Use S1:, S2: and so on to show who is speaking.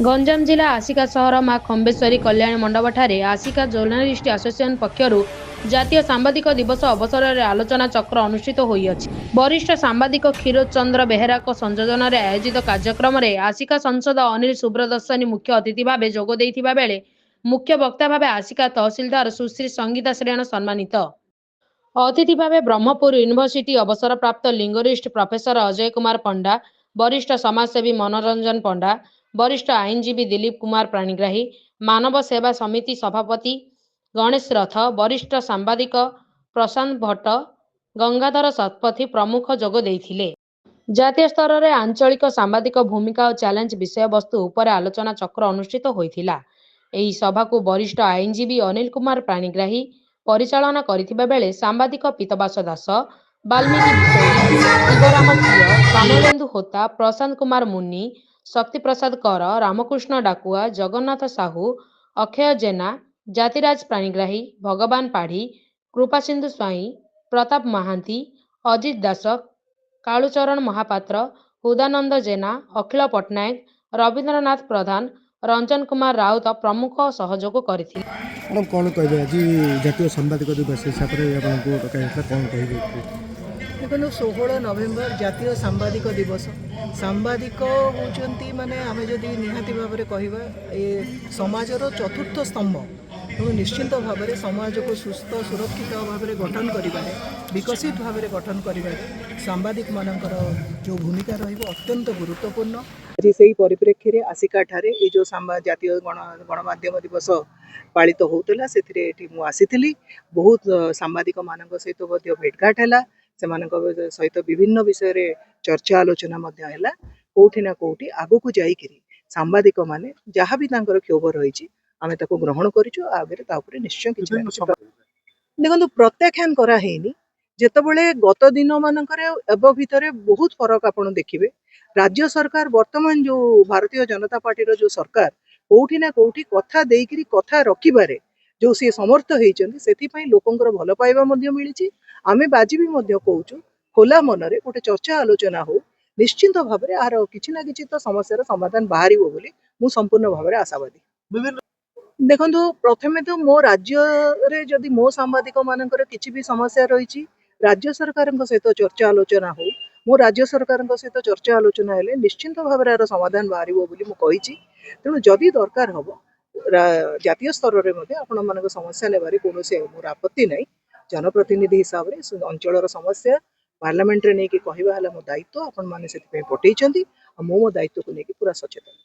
S1: ଗଞ୍ଜାମ ଜିଲ୍ଲା ଆସିକା ସହର ମା ଖମ୍ବେଶ୍ୱରୀ କଲ୍ୟାଣ ମଣ୍ଡପଠାରେ ଆସିକା ଜର୍ଣ୍ଣାଲିଷ୍ଟ ଆସୋସିଏସନ ପକ୍ଷରୁ ଜାତୀୟ ସାମ୍ବାଦିକ ଦିବସ ଅବସରରେ ଆଲୋଚନା ଚକ୍ର ଅନୁଷ୍ଠିତ ହୋଇଅଛି। ବରିଷ୍ଠ ସାମ୍ବାଦିକ କ୍ଷୀରୋଦ ଚନ୍ଦ୍ର ବେହେରାଙ୍କ ସଂଯୋଜନାରେ ଆୟୋଜିତ କାର୍ଯ୍ୟକ୍ରମରେ ଆସିକା ସାଂସଦ ଅନିଲ ସୁବ୍ରଦର୍ଶନୀ ମୁଖ୍ୟ ଅତିଥି ଭାବେ ଯୋଗ ଦେଇଥିବା ବେଳେ ମୁଖ୍ୟ ବକ୍ତା ଭାବେ ଆସିକା ତହସିଲଦାର ସୁଶ୍ରୀ ସଙ୍ଗୀତା ଶ୍ରେଣ, ସମ୍ମାନିତ ଅତିଥି ଭାବେ ବ୍ରହ୍ମପୁର ୟୁନିଭର୍ସିଟି ଅବସରପ୍ରାପ୍ତ ଲିଙ୍ଗୁଇଷ୍ଟ ପ୍ରଫେସର ଅଜୟ କୁମାର ପଣ୍ଡା, ବରିଷ୍ଠ ସମାଜସେବୀ ମନୋରଞ୍ଜନ ପଣ୍ଡା, ବରିଷ୍ଠ ଆଇନଜୀବୀ ଦିଲୀପ କୁମାର ପାଣିଗ୍ରାହୀ, ମାନବ ସେବା ସମିତି ସଭାପତି ଗଣେଶ ରଥ, ବରିଷ୍ଠ ସାମ୍ବାଦିକ ପ୍ରଶାନ୍ତ ଭଟ୍ଟ, ଗଙ୍ଗାଧର ଶତପଥୀ ପ୍ରମୁଖ ଯୋଗ ଦେଇଥିଲେ। ଜାତୀୟ ସ୍ତରରେ ଆଞ୍ଚଳିକ ସାମ୍ବାଦିକ ଭୂମିକା ଓ ଚ୍ୟାଲେଞ୍ଜ ବିଷୟବସ୍ତୁ ଉପରେ ଆଲୋଚନା ଚକ୍ର ଅନୁଷ୍ଠିତ ହୋଇଥିଲା। ଏହି ସଭାକୁ ବରିଷ୍ଠ ଆଇନଜୀବୀ ଅନିଲ କୁମାର ପାଣିଗ୍ରାହୀ ପରିଚାଳନା କରିଥିବା ବେଳେ ସାମ୍ବାଦିକ ପୀତବାସ ଦାସ, ବାଲ୍ମୀକି ବିଷୋୟୀ, ଶିବରାମ ଝିଅ, କମଲେନ୍ଦୁ ହୋତା, ପ୍ରଶାନ୍ତ କୁମାର ମୁନି, ଶକ୍ତିପ୍ରସାଦ କର, ରାମକୃଷ୍ଣ ଡାକୁଆ, ଜଗନ୍ନାଥ ସାହୁ, ଅକ୍ଷୟ ଜେନା, ଜାତିରାଜ ପାଣିଗ୍ରାହୀ, ଭଗବାନ ପାଢ଼ୀ, କୃପାସିନ୍ଧୁ ସ୍ୱାଇଁ, ପ୍ରତାପ ମହାନ୍ତି, ଅଜିତ ଦାସ, କାଳୁଚରଣ ମହାପାତ୍ର, ହୃଦାନନ୍ଦ ଜେନା, ଅଖିଳ ପଟ୍ଟନାୟକ, ରବୀନ୍ଦ୍ରନାଥ ପ୍ରଧାନ, ରଞ୍ଜନ କୁମାର ରାଉତ ପ୍ରମୁଖ ସହଯୋଗ କରିଥିଲେ।
S2: ମ୍ୟାଡ଼ାମ୍, କ'ଣ କହିବେ? ଆଜି ଜାତୀୟ ସାମ୍ବାଦିକ ଦିବସ ହିସାବରେ ଆପଣଙ୍କୁ ଡକାଯାଇଥିଲା, କ'ଣ କହିବେ?
S3: ଦେଖନ୍ତୁ, 16 ନଭେମ୍ବର ଜାତୀୟ ସାମ୍ବାଦିକ ଦିବସ। ସାମ୍ବାଦିକ ହେଉଛନ୍ତି, ମାନେ ଆମେ ଯଦି ନିହାତି ଭାବରେ କହିବା, ଏ ସମାଜର ଚତୁର୍ଥ ସ୍ତମ୍ଭ। ତେଣୁ ନିଶ୍ଚିନ୍ତ ଭାବରେ ସମାଜକୁ ସୁସ୍ଥ ସୁରକ୍ଷିତ ଭାବରେ ଗଠନ କରିବାରେ, ବିକଶିତ ଭାବରେ ଗଠନ କରିବାରେ ସାମ୍ବାଦିକମାନଙ୍କର ଯେଉଁ ଭୂମିକା ରହିବ, ଅତ୍ୟନ୍ତ ଗୁରୁତ୍ୱପୂର୍ଣ୍ଣ। ଆଜି ସେଇ ପରିପ୍ରେକ୍ଷୀରେ ଆସିକାଠାରେ ଏଇ ଯେଉଁ ଜାତୀୟ ଗଣମାଧ୍ୟମ ଦିବସ ପାଳିତ ହେଉଥିଲା, ସେଥିରେ ଏଠି ମୁଁ ଆସିଥିଲି। ବହୁତ ସାମ୍ବାଦିକମାନଙ୍କ ସହିତ ମଧ୍ୟ ଭେଟଘାଟ ହେଲା। ସେମାନଙ୍କ ସହିତ ବିଭିନ୍ନ ବିଷୟରେ ଚର୍ଚ୍ଚା ଆଲୋଚନା ମଧ୍ୟ ହେଲା। କୋଉଠି ନା କୋଉଠି ଆଗକୁ ଯାଇକିରି ସାମ୍ବାଦିକମାନେ ଯାହା ବି ତାଙ୍କର କ୍ଷୋଭ ରହିଛି, ଆମେ ତାକୁ ଗ୍ରହଣ କରିଛୁ। ଆଗରେ ତା ଉପରେ ନିଶ୍ଚୟ କିଛି ନା କିଛି। ଦେଖନ୍ତୁ, ପ୍ରତ୍ୟାଖ୍ୟାନ କରାହେଇନି। ଯେତେବେଳେ ଗତ ଦିନ ମାନଙ୍କରେ ଏବେ ଭିତରେ ବହୁତ ଫରକ ଆପଣ ଦେଖିବେ। ରାଜ୍ୟ ସରକାର, ବର୍ତ୍ତମାନ ଯୋଉ ଭାରତୀୟ ଜନତା ପାର୍ଟିର ଯୋଉ ସରକାର, କୋଉଠି ନା କୋଉଠି କଥା ଦେଇକିରି କଥା ରଖିବାରେ ଯୋଉ ସିଏ ସମର୍ଥ ହେଇଛନ୍ତି, ସେଥିପାଇଁ ଲୋକଙ୍କର ଭଲ ପାଇବା ମଧ୍ୟ ମିଳିଛି। ଆମେ ଆଜି ବି ମଧ୍ୟ କହୁଛୁ, ଖୋଲା ମନରେ ଗୋଟେ ଚର୍ଚ୍ଚା ଆଲୋଚନା ହଉ। ନିଶ୍ଚିନ୍ତ ଭାବରେ ଆର କିଛି ନା କିଛି ତ ସମସ୍ୟାର ସମାଧାନ ବାହାରିବ ବୋଲି ମୁଁ ସମ୍ପୂର୍ଣ୍ଣ ଭାବରେ ଆଶାବାଦୀ। ଦେଖନ୍ତୁ, ପ୍ରଥମେ ତ ମୋ ରାଜ୍ୟରେ ଯଦି ମୋ ସାମ୍ବାଦିକ ମାନଙ୍କର କିଛି ବି ସମସ୍ୟା ରହିଛି, ରାଜ୍ୟ ସରକାରଙ୍କ ସହିତ ଚର୍ଚ୍ଚା ଆଲୋଚନା ହଉ। ମୋ ରାଜ୍ୟ ସରକାରଙ୍କ ସହିତ ଚର୍ଚ୍ଚା ଆଲୋଚନା ହେଲେ ନିଶ୍ଚିନ୍ତ ଭାବରେ ଏହାର ସମାଧାନ ବାହାରିବ ବୋଲି ମୁଁ କହିଛି। ତେଣୁ ଯଦି ଦରକାର ହବ, ଜାତୀୟ ସ୍ତରରେ ମଧ୍ୟ ଆପଣମାନଙ୍କ ସମସ୍ୟା ନେବାରେ କୌଣସି ମୋର ଆପତ୍ତି ନାହିଁ। ଜନପ୍ରତିନିଧି ହିସାବରେ ସେ ଅଞ୍ଚଳର ସମସ୍ୟା ପାର୍ଲାମେଣ୍ଟରେ ନେଇକି କହିବା ହେଲା ମୋ ଦାୟିତ୍ୱ। ଆପଣମାନେ ସେଥିପାଇଁ ପଠେଇଛନ୍ତି ଆଉ ମୁଁ ମୋ ଦାୟିତ୍ୱକୁ ନେଇକି ପୁରା ସଚେତନ।